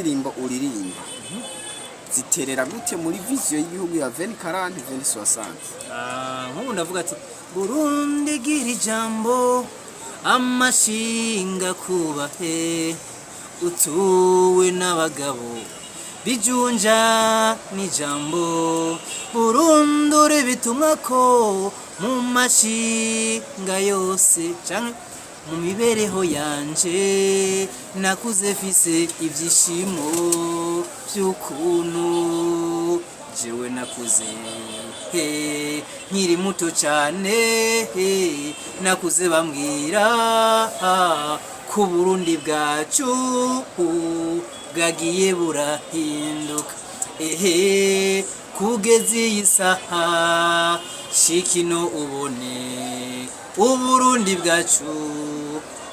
Indirimbo uririmba ziterera gute muri vision y'igihugu ya 2040, 2060? Ah, nk'ubu ndavuga ati: "Burundi, gira ijambo, amashinga kubahe, utuwe n'abagabo bijunja n'ijambo. Burundi uri bitumwa ko mu mashinga yose canke mu mibereho yanje nakuze mfise ivyishimo vy'ukuntu jewe nakuze he nkiri muto cane, he nakuze bambwira ko Burundi bwacu bwagiye burahinduka, ehe kugeza iyi saha shikino ubone Uburundi bwacu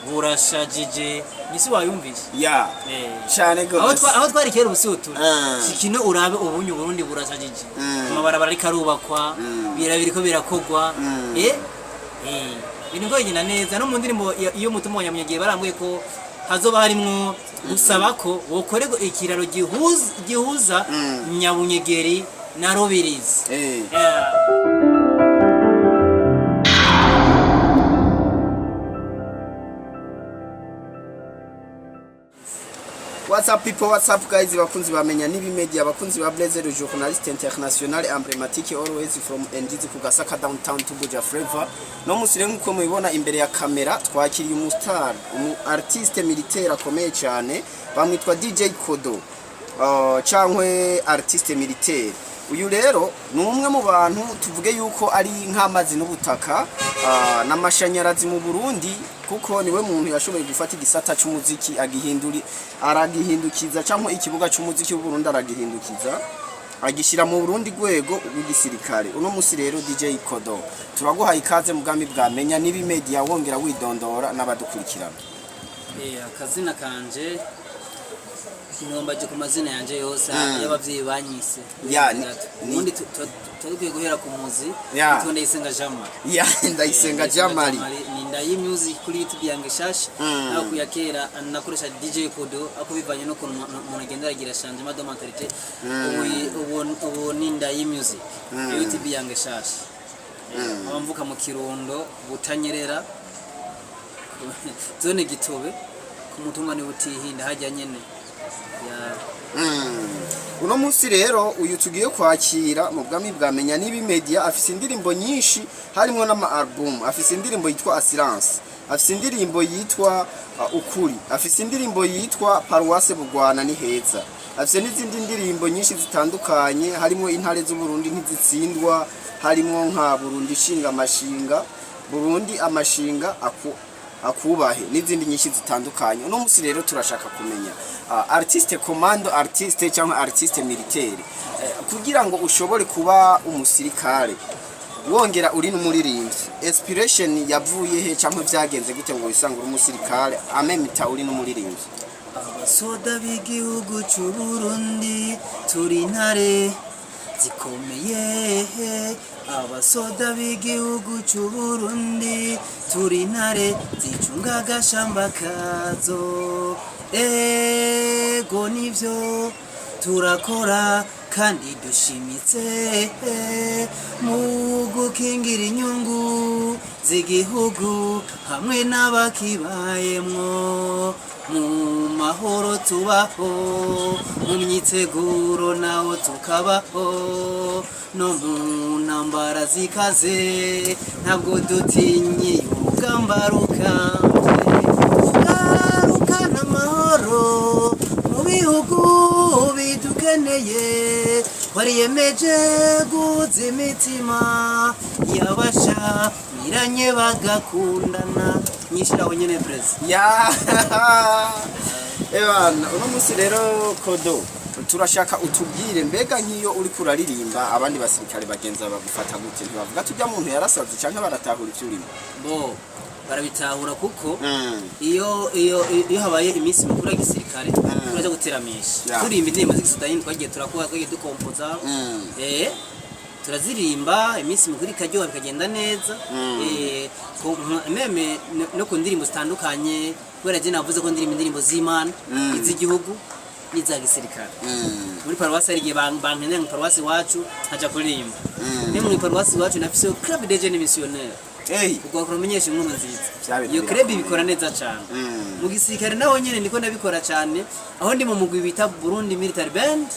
burashajije." Nisi wayumvise? Ya. Cyane Aho gose. Aho twari kera ubu siho turi. Shikino urabe ubunye Uburundi burashajije. Amabarabara ariko arubakwa, biriko birakogwa. Ibintu ko bigenda neza. No mu ndirimbo iyo mutumwa wa Nyamunyagihe barambwiye ko hazoba harimwo gusaba ko bokorerwa ikiraro gihuza Nyabunyegeri na Rubirizi. Yeah. What's up people, what's up guys, bakunzi bamenya nibi media, bakunzi ba Blaise le journaliste international emblématique, always from Ndizi ku Gasaka downtown to Buja Flavor. No musi rero, nkuko mubibona imbere ya kamera, twakiriye umu star, umu artiste militaire akomeye cyane, bamwitwa DJ Kodo, cankwe artiste militaire. Uyu rero ni umwe mu bantu tuvuge yuko ari nk'amazi n'ubutaka, n'amashanyarazi mu Burundi, kuko niwe muntu yashoboye gufata igisata c'umuziki agihinduri aragihindukiza, cyangwa ikibuga c'umuziki w'u Burundi aragihindukiza, agishyira mu Burundi rwego rw'igisirikare. Uno musi rero, DJ Kodo, turaguhaye ikaze mu bwami bwa Menya nibi media, wongera widondora n'abadukurikirana. Akazina kanje nombaje ku mazina yanje yose y'abavyeyi banyise. Ya, Ubundi tuba dukwiye guhera ku muzi. Nitwa Ndayisenga Jean Marie. Ya, Ndayisenga Jean Marie. Ni Ndayi Music kuri YouTube yange shasha. Aho kuya kera nakoresha DJ Kodo, ako bivanye no kuntu umuntu agenda aragira changement de mentalité. Ubu ni Ndayi Music, YouTube yange shasha. Nkaba mvuka mu Kirundo, Butanyerera, zone Gitobe, ku mutumba ni Butihinda, hajya nyene ya. Uno munsi rero uyu tugiye kwakira mu bwami bwa Menya nibi media afise indirimbo nyinshi, harimo n'ama album. Afise indirimbo yitwa Assurance, afise indirimbo yitwa Ukuri, afise indirimbo yitwa Paroisse Bugwana ni heza, afise n'izindi ndirimbo nyinshi zitandukanye, harimo Intare z'Uburundi ntizitsindwa, harimo nka Burundi ishinga amashinga, Burundi amashinga akubahe, n'izindi nyinshi zitandukanye. Uno munsi rero turashaka kumenya, artiste commando, artiste cyangwa artiste militaire, kugira ngo ushobore kuba umusirikare wongera uri n'umuririmbyi, inspiration yavuye he, cyangwa vyagenze gute ngo wisange uri umusirikare amemita uri n'umuririmbyi? Abasoda b'igihugu c'u Burundi turi intare zikomeye. Abasoda b'igihugu c'u Burundi turi intare zicunga agashamba kazo. Ego nivyo, turakora kandi dushimitse mu gukingira inyungu z'igihugu hamwe n'abakibayemwo. Mu mahoro tubaho, mu myiteguro nawo tukabaho, no mu ntambara zikaze ntabwo dutinye urugamba rukambye. Tugarukana amahoro mu bihugu bidukeneye, twariyemeje guhuza imitima y'abashamiranye bagakundana. Nyishiraho nyene, perezida. Ya, ebana, uno munsi rero Kodo turashaka utubwire, mbega nk'iyo uri kuraririmba, abandi basirikare bagenza bagufata gute? Ntibavuga tujya muntu yarasaze, canke baratahura ivyo urimo? Bo barabitahura, kuko iyo habaye iminsi mikuru ya gisirikare turaja guteramisha, turirimba indirimbo z'igisudani twagiye turakora, twagiye dukompoza. Turazirimba, iminsi mikuru ikaryoha, bikagenda neza. Même no ku ndirimbo zitandukanye, kubera je navuze ko ndirimba indirimbo z'Imana, iz'igihugu. n'iza gisirikare. Muri paruwasi hari igihe bankenera mu paruwasi iwacu, nkaja kuririmba. Ni mu paruwasi iwacu nafise club des jeunes missionnaires. Hey. Ubwo kumenyesha inkuru nziza. Vya bintu Iyo club birakomeye. ibikora neza cyane. Mu gisirikare naho nyene niko ndabikora cyane, aho ndi mu mugwi bita Burundi Military Band.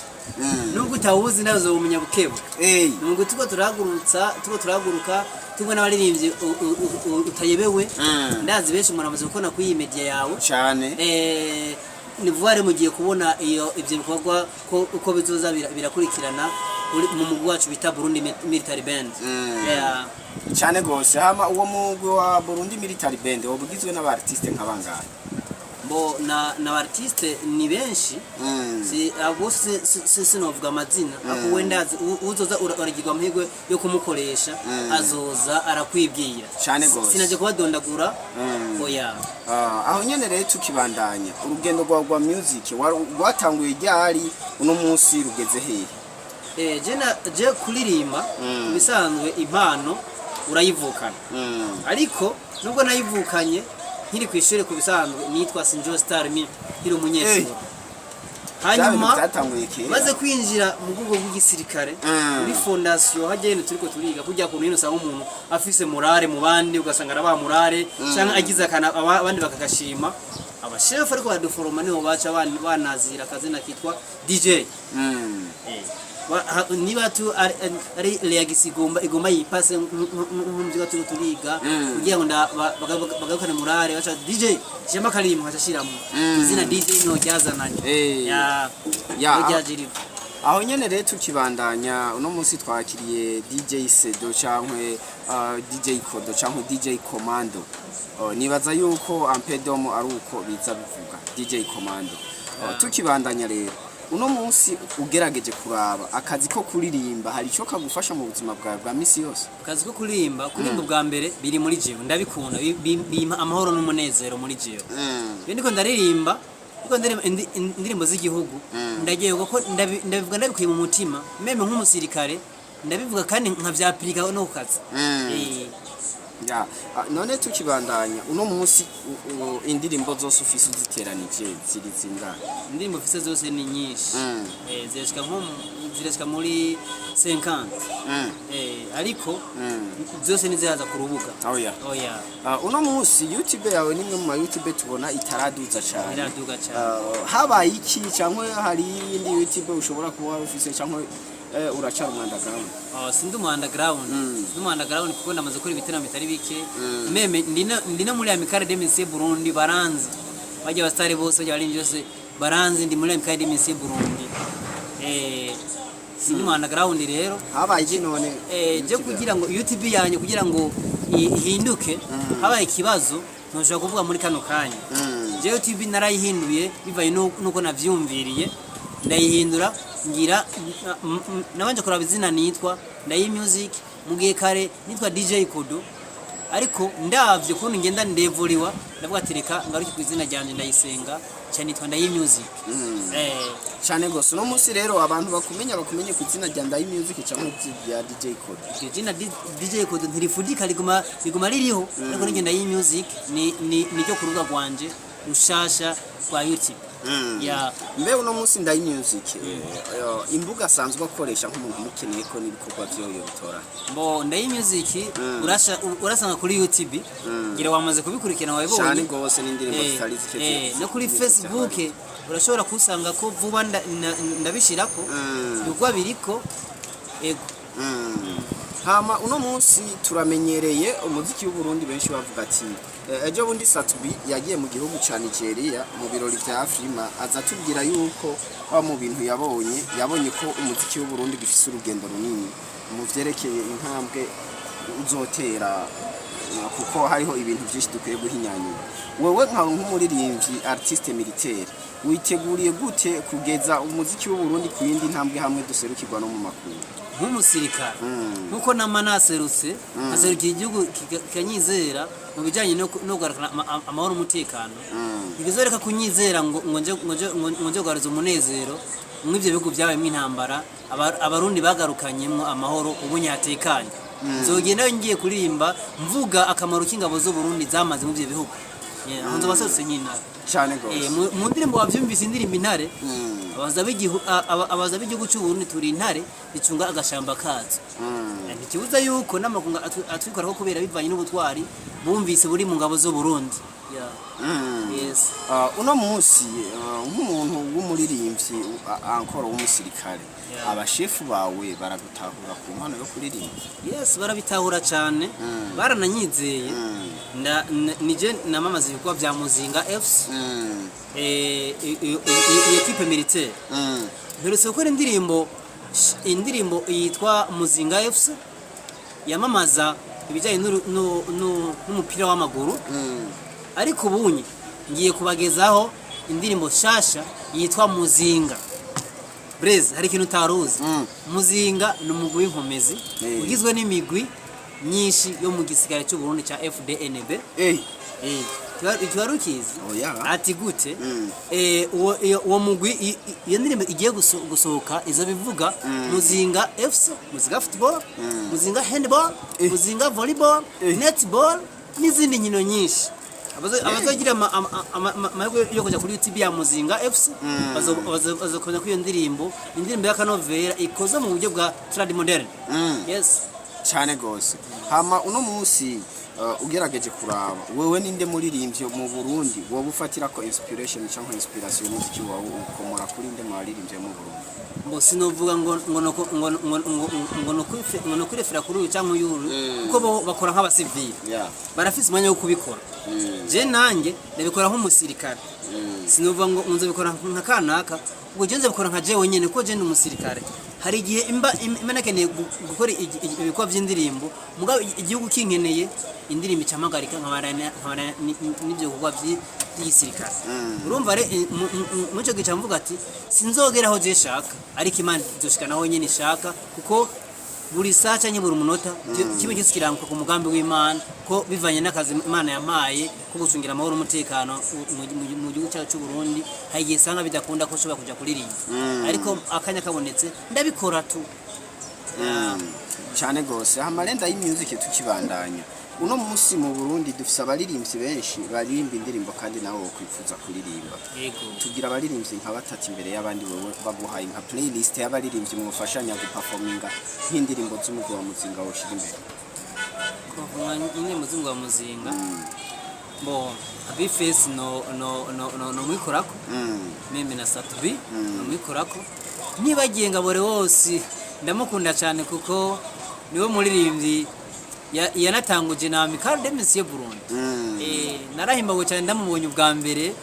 Nubwo utawuzi, nawe uzobumenya bukebuke. Ni umugwi tuko turahaguruka tumwe n'abaririmbyi utayebewe. Ndazi benshi muramaze gukora kuri iyi media yawe. Cyane. Ni vuba rero mugiye kubona iyo ivyo bikorwa ko uko bizoza birakurikirana mu mugwi wacu bita Burundi Military Band. Yeah. Cyane gose. Hama uwo mugwi wa Burundi Military Band woba ugizwe n'aba artiste nka bangahe? Bo na artiste ni benshi. Si abo sinovuga amazina, ako wenda uzoza uragirwa amahirwe yo kumukoresha, azoza arakwibwira. Cane gose. Sinaje kubadondagura, oya. Ah, aho nyene rero tukibandanya, urugendo rwa music rwatanguye ryari? Uno munsi rugeze hehe? Je kuririmba, mu bisanzwe impano urayivukana. Ariko nubwo nayivukanye, nkiri ku ishuri, ku bisanzwe nitwa Sinjo Star Mi nkiri umunyeshuri. Hanyuma Hanyuma byatanguye kera. maze kwinjira mu rwego rw'igisirikare, muri fondation hagenda turiko turiga kujya kuntu nyine usanga umuntu afise morale mu bandi, ugasanga arabaha morale canke agize akana abandi bakagashima. Abashefu ariko baduforoma niho baca banazira akazina kitwa DJ. Niba tu ari reaction igomba yipase nk'umuvyo turiko turiga, kugira ngo bagarukane morale, baca DJ shema karimu nkaca shiramo izina DJ, niho ryazananye. Ya. Ya, Niho ryaje riva. Aho nyene rero tukibandanya, uno munsi twakiriye DJ Sedo cankwe DJ Kodo cankwe DJ Commando. Nibaza yuko ampedomo ari uko biza bivuga DJ Commando. Tukibandanya rero, uno munsi ugerageje kuraba akazi ko kuririmba, hari ico kagufasha mu buzima bwawe bwa misi yose? Akazi ko kuririmba, bwa mbere biri muri jewe, ndabikunda, bimpa amahoro n'umunezero muri jewe. Iyo ndiko ndaririmba indirimbo z'igihugu, ndagiye kuko ndabivuga ndabikuye mu mutima, même nk'umusirikare ndabivuga kandi nkavyapirika no ku kazi. Ya, none tukibandanya, uno munsi indirimbo zose ufise uziteranije ziri zingahe? Indirimbo mfise zose ni nyinshi. Zirashika zirashika muri 50. Ariko zose ntiziraza ku rubuga. Oya. Oya. Uno munsi YouTube yawe nimwe mu ma YouTube tubona itaraduza cyane. Iraduga cyane. Habaye iki? Cyangwa hari iyindi YouTube ushobora kuba ufise, cyangwa uracara umu underground? Oh, sindi umu underground. Sindi umu underground kuko ndamaze gukora ibitaramo bitari bike. Même ndi no muri Amicale des Musiciens Burundi, baranzi. Bajya abastari bose, bajya abarimvyi bose baranzi, ndi muri Amicale des Musiciens Burundi. Sindi umu underground rero. Habaye iki none? Je YouTube kugira ngo YouTube yanjye kugira ngo ihinduke, habaye ikibazo ntushobora kuvuga muri kano kanya. Je YouTube narayihinduye bivaye nuko navyumviriye, ndayihindura ngira nabanje kuraba izina nitwa Ndayi Music, mu gihe kare nitwa DJ Kodo. Ariko ndavye ukuntu ngenda ndevuriwa, ndavuga ati reka ngaruke ku izina ryanje Ndayisenga, cyane nitwa Ndayi Music. Cyane gose. Uno munsi rero abantu bakumenye ku izina rya Ndayi Music cyangwa rya DJ Kodo? Iryo jina DJ Kodo ntirifudika, riguma ririho, ariko ninjye Ndayi Music ni niryo ku rubuga rwanje rushasha rwa YouTube. Ya. Mbe uno munsi Ndayi Music, imbuga asanzwe akoresha nk'umuntu umukeneye ko n'ibikorwa vyoyo bitora? Mbo Ndayi Music urasanga kuri YouTube, ngira wamaze kubikurikirana, wabibonye. Cyane gose, n'indirimbo zitari zike No kuri Facebook urashobora kusanga ko vuba ndabishirako ibikorwa biriko, ego. Hama uno munsi turamenyereye umuziki w'Uburundi, benshi bavuga ati ejo bundi Sat-B yagiye mu gihugu ca Nigeria mu birori vya Afrima, aza tubwira yuko wa mu bintu yabonye ko umuziki w'Uburundi gifise urugendo runini mu vyerekeye intambwe uzotera, kuko hariho ibintu byinshi dukwiye guhinyanyura. Wewe nka nk'umuririmbyi artiste militaire, witeguriye gute kugeza umuziki w'Uburundi ku yindi ntambwe, hamwe duserukirwa no mu makungu? Nk'umusirikare, nkuko nama naserutse, nkaserukira igihugu kikanyizera mu bijyanye no kugarukana amahoro n'umutekano, ntibizoreka kunyizera ngo nje kugaruza umunezero mw'ivyo bihugu byabayemo intambara, Abarundi bagarukanyemo amahoro, ubu nyatekanye. Nzogenda ngiye kuririmba mvuga akamaro k'ingabo z'Uburundi zamaze mu ivyo bihugu. Yeah, aho nzoba nserutse nk'intare. Cyane gose. Mu ndirimbo wavyumvise, indirimbo Intare. Abaza b'igihugu cy'u Burundi turi intare ricunga agashamba kazo. Ntikibuza yuko n'amakunga atwikorako kubera bivanye n'ubutwari bumvise buri mu ngabo z'u Burundi. Yeah. Yes. Uno munsi, nk'umuntu w'umuririmbyi, ankoro w'umusirikare, abashefu bawe baragutahura ku mpano yo kuririmba? Yes, barabitahura cyane, barananyizeye. Nije namamaza ibikorwa bya Muzinga FC, iyo équipe militaire. Mperutse gukora indirimbo yitwa Muzinga FC, yamamaza ibijyanye n'umupira w'amaguru. Ariko ubunye ngiye kubagezaho indirimbo shasha yitwa Muzinga. Brez, hari ikintu utaruzi. Muzinga ni umugwi w'inkomezi ugizwe n'imigwi myinshi yo mu gisigara cy'u Burundi cya FDNB. Icyo wari ukizi? Oya. Ati gute? Uwo mugwi, iyo ndirimbo igiye gusohoka izo bivuga Muzinga FC, Muzinga football, Muzinga handball, Muzinga volleyball, netball n'izindi nkino nyinshi. Abazogira amahirwe yo kujya kuri YouTube ya Muzinga FC bazokomeza kuri iyo ndirimbo, indirimbo y'akanovera ikoze mu buryo bwa trad modern. Yes. Cyane gose. Hama uno munsi, ugerageje kuraba, wewe ninde muririmbyi mu Burundi wowe ufatira ko inspiration cyangwa inspiration? Umuziki wawe ukomora kuri nde mu baririmbyi mu Burundi? Ngo sinovuga ngo ngo nokwirefera kuri uyu cyangwa uyu, kuko bo bakora nk'abasivili, barafise umwanya wo kubikora. Je nanjye ndabikora nk'umusirikare. Sinovuga ngo nzobikora nka kanaka, ubwo je nzobikora nka jewe nyene, kuko je ndi umusirikare. Hari igihe imba nakeneye gukora ibikorwa by'indirimbo, mugabo igihugu kinkeneye, indirimbo icamagarika, nkabana n'ivyo bikorwa by'igisirikare. Urumva muri ico gihe mvuga ati sinzogera aho je shaka, ariko Imana izoshika naho nyene ishaka, kuko buri saha canke buri munota kimwe cyose kiranguka ku mugambi w'Imana, ko bivanye n'akazi Imana yampaye ko gucungira amahoro n'umutekano mu gihugu cyacu cy'u Burundi, hari igihe usanga bidakunda ko ushobora kuja kuririmba, ariko akanya kabonetse ndabikora tu. Cyane gose. Hama renda y'music, tukibandanya, uno munsi mu Burundi dufise abaririmbyi benshi baririmba indirimbo, kandi nawe wokwifuza kuririmba. Yego. Tugira abaririmbyi nka batatu imbere y'abandi. Wewe baguhaye nka playlist y'abaririmbyi mwufashanya guperforminga nk'indirimbo z'umugwi wa Muzinga, woshira imbere? Kuvuga indirimbo z'umugwi wa Muzinga, bo Bface no mwikorako, meme na Satubi no mwikorako, nibagiye Ngabore wose ndamukunda cyane, kuko niwe muririmbyi yanatanguje na Amicale des Musiciens Burundi. Narahimbawe cyane ndamubonye ubwa mbere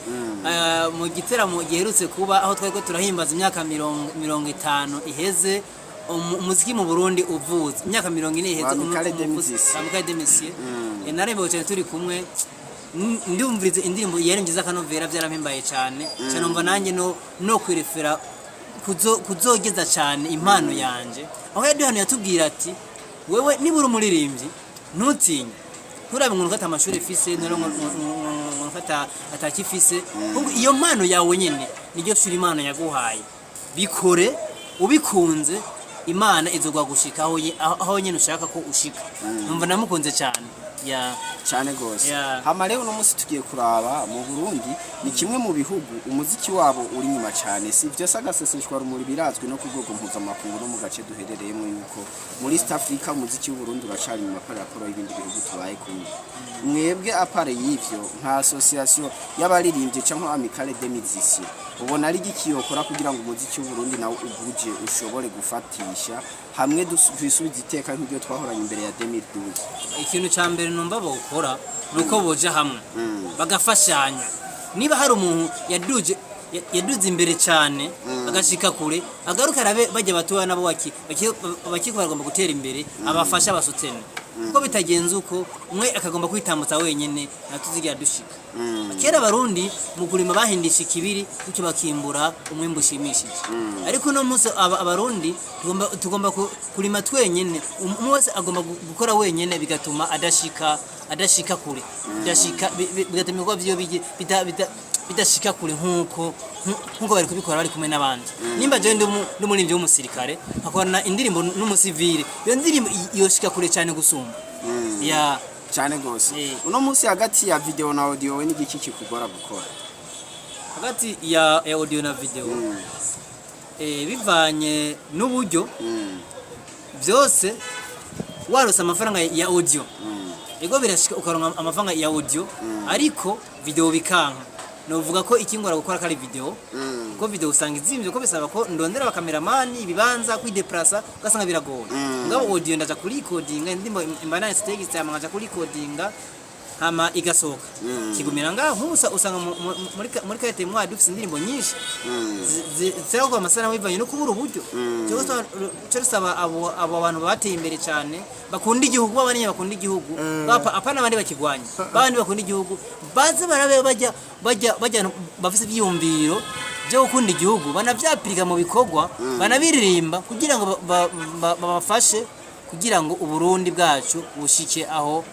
mu giteramo giherutse kuba, aho twari ko turahimbaza imyaka 50 iheze umuziki mu Burundi uvutse, imyaka 40 iheze. Wa Amicale des Musiciens. Amicale des Musiciens. Narahimbawe cyane turi kumwe, ndumvirize indirimbo yari nziza akanovera, byarampimbaye cyane cyane. Numva nanjye no kwirefera kuzogeza cyane impano yanje aho yaduhanuye, yatubwira ati wewe niba uri umuririmbyi ntutinye, nturabe ngo ufata amashuri ifise, nturabe ngo ufata atakifise, ahubwo iyo mpano yawe nyene niryo shuri Imana yaguhaye, bikore ubikunze, Imana izogwa gushika aho nyene ushaka ko ushika. Numva namukunze cyane ya. Cyane gose. Hama rero uno munsi tugiye kuraba mu Burundi, ni kimwe mu bihugu umuziki wabo uri nyuma cyane. Si ibyo se, agaseseshwa rumuri, birazwi no ku rwego mpuzamakungu no mu gace duherereyemo yuko muri East Africa umuziki w'u Burundi uracari inyuma par rapport y'ibindi bihugu tubaye kumwe. Mwebwe, à part y'ivyo, nka association y'abaririmbyi cyangwa Amicale des Musiciens, ubona ari igiki yokora kugira ngo umuziki w'u Burundi nawo uguje ushobore gufatisha hamwe, twisubize iteka nk'ibyo twahoranye imbere ya 2012? Ikintu cya mbere numva bokora ni uko boja hamwe bagafashanya. Niba hari umuntu yaduje yaduze imbere cyane agashika kure, agaruka arabe bajya batoya nabo bakiko bagomba gutera imbere, abafasha basutene, kuko bitagenze uko umwe akagomba kwitambutsa wenyene, ntatuzigira dushika. Kera Abarundi mu kurima bahindisha ikibiri, bityo bakimbura umwimbu ushimishije. Ariko uno munsi Abarundi tugomba kurima twenyene, umwe wese agomba gukora wenyene, bigatuma adashika kure, bidashika bigatuma ibikorwa vyiwe bidashika kure nkuko bari kubikora bari kumwe n'abandi. Nimba jewe ndi umuririmbyi w'umusirikare, nkakorana indirimbo n'umusivile, iyo ndirimbo yoshika kure cyane gusumba ya. Cyane gose. Eh. Uno munsi hagati ya video na audio, we n'igiki kikugora gukora? Hagati ya audio na video, bivanye n'uburyo byose, warose amafaranga ya audio, ego birashika ukaronka amafaranga ya audio, ariko video bikanka. Novuga ko ikingora gukora kari video, kuko video usanga izimvye, ko bisaba ko ndondera abakameramani, ibibanza, kwideplasa, ugasanga biragoye. Ngabo audio ndaja kurikodinga indirimbo, imba stage hama nkaja kurikodinga, hama igasohoka, kigumira ngaho. Nk'ubu usanga muri karite mwa dufise indirimbo nyinshi zirakorwa amasanamu bivanye no kubura uburyo. Cyo rusaba abo bantu bateye imbere cyane, bakunda igihugu, babanye bakunda igihugu, bapa apana abandi bakigwanya, babandi bakunda igihugu baze barabe bajya bafise ibyiyumviro byo gukunda igihugu, banavyapirika mu bikorwa, banabiririmba kugira ngo babafashe kugira ngo Uburundi bwacu bushike aho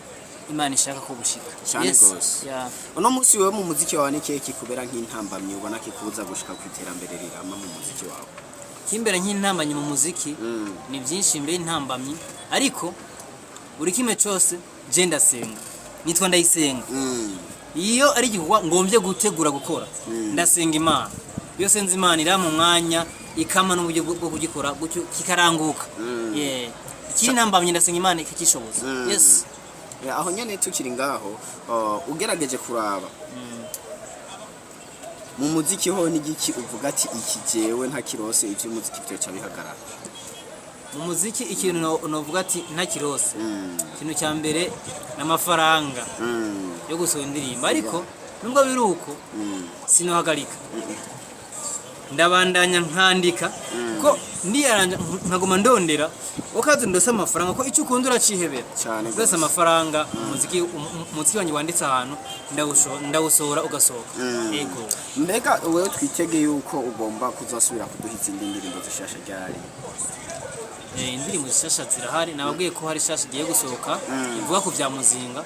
Imana ishaka ko bushika. Cyane gose. Yeah. Uno munsi wewe mu muziki wawe ni kihe kikubera nk'intambamyi ubona kikubuza gushika ku iterambere rirama mu muziki wawe? Kimbera nk'intambamyi mu muziki ni byinshi mbere intambamyi, ariko buri kimwe cyose je ndasenga, nitwa Ndayisenga. Iyo ari igikorwa ngombye gutegura gukora, ndasenga Imana. Iyo senze Imana, irampa umwanya, ikampa n'uburyo bwo kugikora, gutyo kikaranguka. Yeah. Ikiri intambamyi, ndasenga Imana ikakishoboza. Yes. Aho nyene tukiri ngaho, ugerageje kuraba mu muziki ho n'igiki uvuga ati iki jewe ntakirose ivy'umuziki vyoca bihagarara? Mu muziki ikintu novuga ati ntakirose, ikintu cya mbere ni amafaranga yo gusohora indirimbo. Ariko nubwo biri uko, sinohagarika, ndabandanya nkandika, ko ndiyaranja nkaguma ndondera ukazi ndose amafaranga, ko icyo ukunda uracihebera. Cane Ndose gose. amafaranga, umuziki wanjye wanditse ahantu, ndawusohora ugasohoka. Yego. Mbega wewe twitege yuko ugomba kuzosubira kuduha izindi ndirimbo zishasha ryari? Indirimbo zishasha zirahari. Nababwiye ko hari shasha igiye gusohoka ivuga ku vya Muzinga.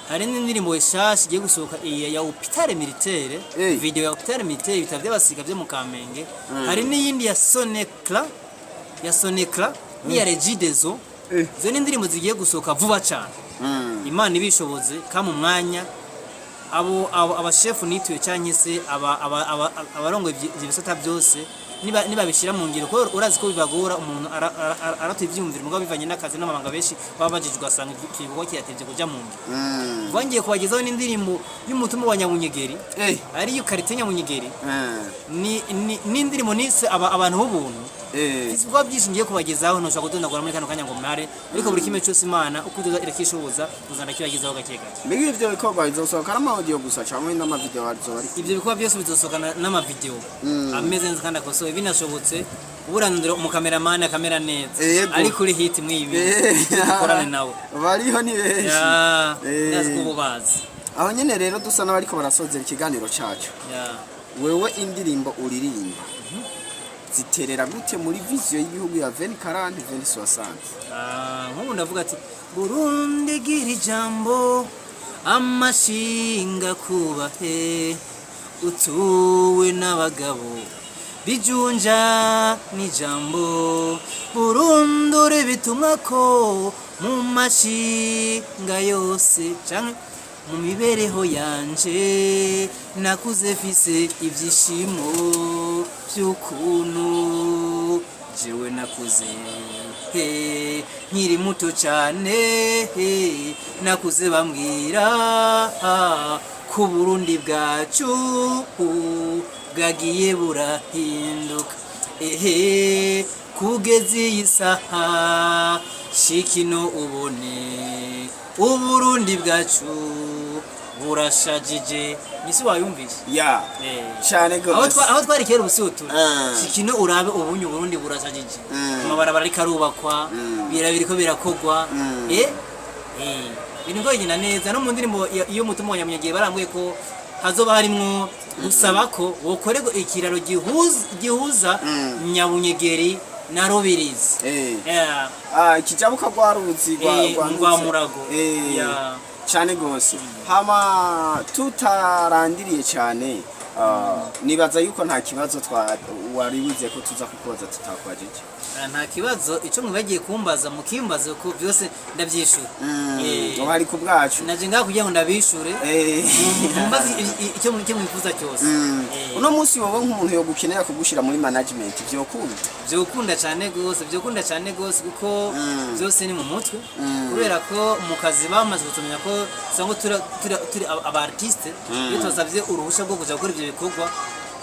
Hari n'indirimbo shasha igiye gusohoka, iya ya Hôpital Militaire, video ya Hôpital Militaire, ibitaro by'abasirikare byo mu Kamenge. Hari n'iyindi ya Sonecla, ya Sonecla n'iya Regideso. Izo ni indirimbo zigiye gusohoka vuba cyane, Imana ibishoboze kama umwanya abo abashefu nituye cyangwa se abarongoye ivyo bisata byose niba nibabishyira mu ngiro, kuko urazi ko bibagora, umuntu aratuye ivyiyumviro, mugabo bivanye n'akazi n'amabanga benshi baba bajejwe, ugasanga igikorwa kiratevye kuja mu ngiro. Vuba ngiye kubagezaho n'indirimbo y'umutumba wa Nyabunyegeri, ariyo karite Nyabunyegeri, ni n'indirimbo nise abantu b'ubuntu. Ibikorwa byinshi ngiye kubagezaho, ntushobora kudondagura muri kano kanya ngo mare, ariko buri kimwe cyose Imana uko izoza irakishoboza, uzana kibagezaho gake gake. Mbega ivyo bikorwa bizosohoka n'ama audio gusa canke n'amavideo azoba ari? Ibyo bikorwa byose bizosohokana n'amavideo ameze neza kandi akosoye. Binashobotse uburandura umukameramani akamera neza, Yego. ari kuri hit mw'iyi minsi, dukorane nawe. Bariho ni benshi. Ya, ndazi ko ubu bazi. Aho nyene rero dusa n'abariko barasozera ikiganiro cacu, wewe indirimbo uririmba ziterera gute muri vision y'igihugu ya 2040, 2060? Ah, nk'ubu ndavuga ati: "Burundi gira ijambo, amashinga kubahe, utuwe n'abagabo bijunja n'ijambo. Burundi uri bitumwa ko mu mashinga yose canke mu mibereho yanje. Nakuze mfise ivyishimo vy'ukuntu jewe nakuze he nkiri muto cyane he, nakuze bambwira ko Burundi bwacu bwagiye burahinduka ehe kugeza iyi saha. Shikino ubone Uburundi bwacu burashajije." Nisi wayumvise? Ya. Cyane Aho gose. aho twari kera ubusutura, shikino urabe ubunye Uburundi burashajije. Amabarabara ariko arubakwa, bira biriko birakogwa, ibintu ngo bigenda neza. No mu ndirimbo iyo mutumwa wa Nyamunyagihe barambwiye ko hazoba harimwo gusaba ko wokorerwa ikiraro gihuza Nyabunyegeri na Rubirizi. Yeah. Ah, ikijabuka rwa ruzi rwa rwa Murago. Cyane gose. Hama tutarandiriye cyane, Nibaza yuko nta kibazo twa wari wize ko tuza kukubaza tutakwajije. Ah, nta kibazo, icyo mwibagiye kumbaza mukimbaze ko byose ndabyishura. Uhari ku bwacu. Naje ngaha kugira ngo ndabishure. Mumbaze icyo mwifuza cyose. Uno munsi wowe nk'umuntu yo gukenera kugushira muri management, vyokunda? Byokunda cyane gose, byokunda cyane gose, kuko byose ni mu mutwe, kubera ko mu kazi bamaze kutumenya ko usanga turi aba artiste. Iyo tubasabye uruhushya rwo kuja gukora ibyo bikorwa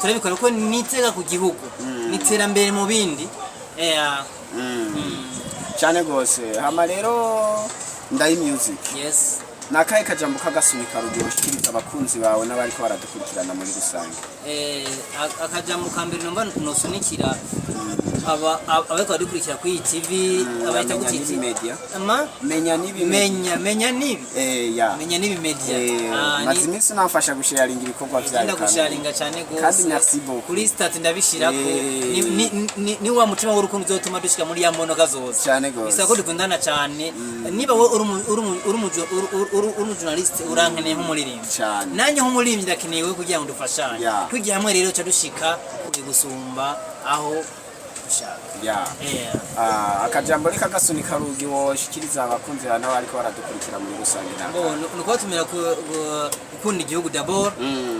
turabikora, kuko nitega ku gihugu, ni iterambere mu bindi. Cyane gose. Hama rero Ndayi Music, Yes. ni akahe kajambo k'agasunika rugero ushikiriza abakunzi bawe n'abariko baradukurikirana muri rusange? Akajambo ka mbere numva nosunikira abariko baradukurikira kuri iyi TV, abayita Menya gutiti Nibi Media. Ama Menya Nibi Media. Menya Nibi. Ya. Menya Nibi Media. Maze iminsi namfasha gusharinga ibikorwa vyayo. Ndakunda gusharinga cyane gose. Kandi merci beaucoup. Kuri statut ndabishirako. Ni wa mutima w'urukundo uzotuma dushika muri ya mbonoka zose. Cyane gose. Bisaba ko dukundana cyane. Niba wowe uri umu journaliste, urankeneye nk'umuririmbyi, Cyane. nanjye nk'umuririmbyi ndakeneye kugira ngo dufashanye. Tugiye hamwe rero ca dushika kure gusumba aho dushaka. Akajambo reka gasunika rugi woshikiriza abakunzi bawe n'abariko baradukurikira muri rusange naka? Bo, ni ukubatumira gukunda igihugu d'abord,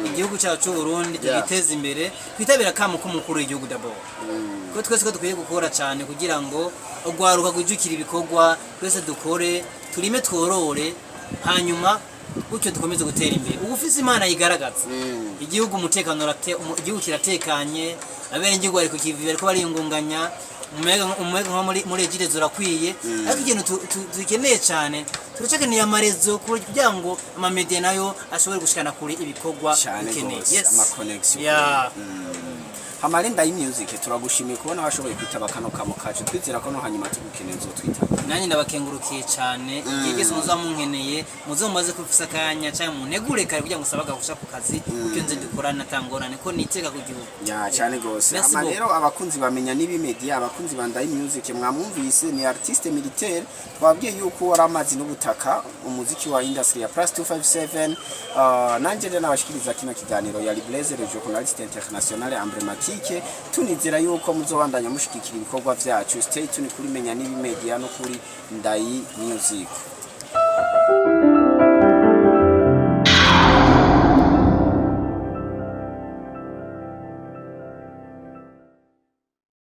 igihugu cyacu cy'u Burundi, tugiteze imbere, twitabira akamo k'umukuru w'igihugu d'abord, ko twese ko dukwiye gukora cyane kugira ngo urwaruka rwijukire ibikorwa. Twese dukore, turime, tworore, hanyuma gutyo dukomeze gutera imbere. Ubu ufise Imana yigaragaza igihugu, umutekano igihugu kiratekanye, abenegihugu bari ku kivi, bariko bariyungunganya, umuyaga nko muri Regideso urakwiye. Ariko ikintu dukeneye cyane, turacakeneye ama réseaux kugira ngo ama média nayo ashobore gushikana kure ibikorwa Cyane dukeneye. gose, ama connection. Hama rero Ndayi Music, turagushimiye kubona washoboye kwitaba kano kamo kacu. Twizera ko no hanyuma tugukeneye uzotwitaba. Nanjye ndabakengurukiye cyane. Igihe cyose muzaba munkeneye, muzomaze kufisa akanya cyangwa munegure kare kugira ngo usabe agahusha ku kazi, kuko nzi dukorana atangorane, ko niteka ku gihugu. Ya, cyane gose. Merci Hama beaucoup. rero abakunzi bamenya Nibi Media, abakunzi ba Ndayi Music, mwamwumvise, ni artiste militaire. Twabwiye yuko wari amazi n'ubutaka umuziki wa industry ya Plus 257. Nanje rero nabashikiriza kino kiganiro yari Blaise, le journaliste international emblématique. Tunizera yuko muzobandanya mushigikira ibikorwa vyacu. Stay tuned kuri Menya Nibi Media no kuri Ndayi Music.